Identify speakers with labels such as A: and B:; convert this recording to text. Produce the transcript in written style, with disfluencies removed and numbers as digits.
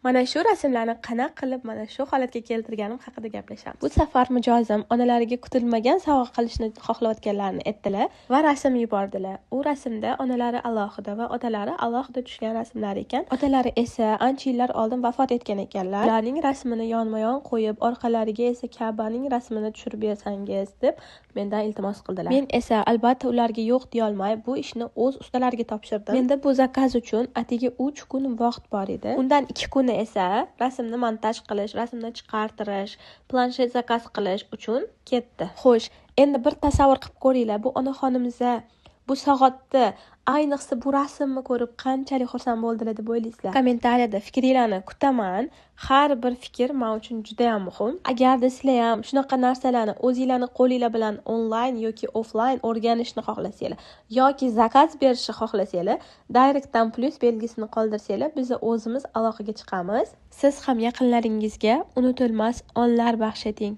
A: Mana shu rasmlarni qanaqa qilib mana shu holatga keltirganim haqida gaplashamiz. Bu safar mijozim onalariga kutilmagan sovg'a qilishni xohlayotganlarini aytdilar va rasm yubordilar. U rasmda onalari alohida va otalari alohida tushgan rasmlar ekan. Otalari esa ancha yillar oldin vafot etgan ekanlar. Ularning rasmini yonma-yon qo'yib, orqalariga esa Ka'baning rasmini tushirib bersangiz deb mendan iltimos qildilar. Men esa albatta ularga yo'q deyolmay, bu ishni o'z ustalariga topshirdim. Menda bu zakaz uchun atigi 3 kun vaqt bor edi. Undan 2 kuni esa rasmni montaj qilish, rasmni chiqartirish, planshet zakaz qilish uchun ketdi. Xo'sh, endi bir tasavvur qilib ko'ringlar, bu onaxonimizga bu soatni, ayniqsa bu rasmni ko'rib qanchalik xursand bo'ldilar deb o'ylaysizlar? Kommentariyada fikringlarni kutaman. Har bir fikr men uchun juda ham muhim. Agarda sizlar ham shunaqa narsalarni o'zinglarning qo'linglar bilan onlayn yoki offlayn o'rganishni xohlasanglar yoki zakaz berishni xohlasanglar, direktdan plyus belgisini qoldirsanglar, biz o'zimiz aloqaga chiqamiz. Siz ham yaqinlaringizga unutilmas onlar baxsh eting.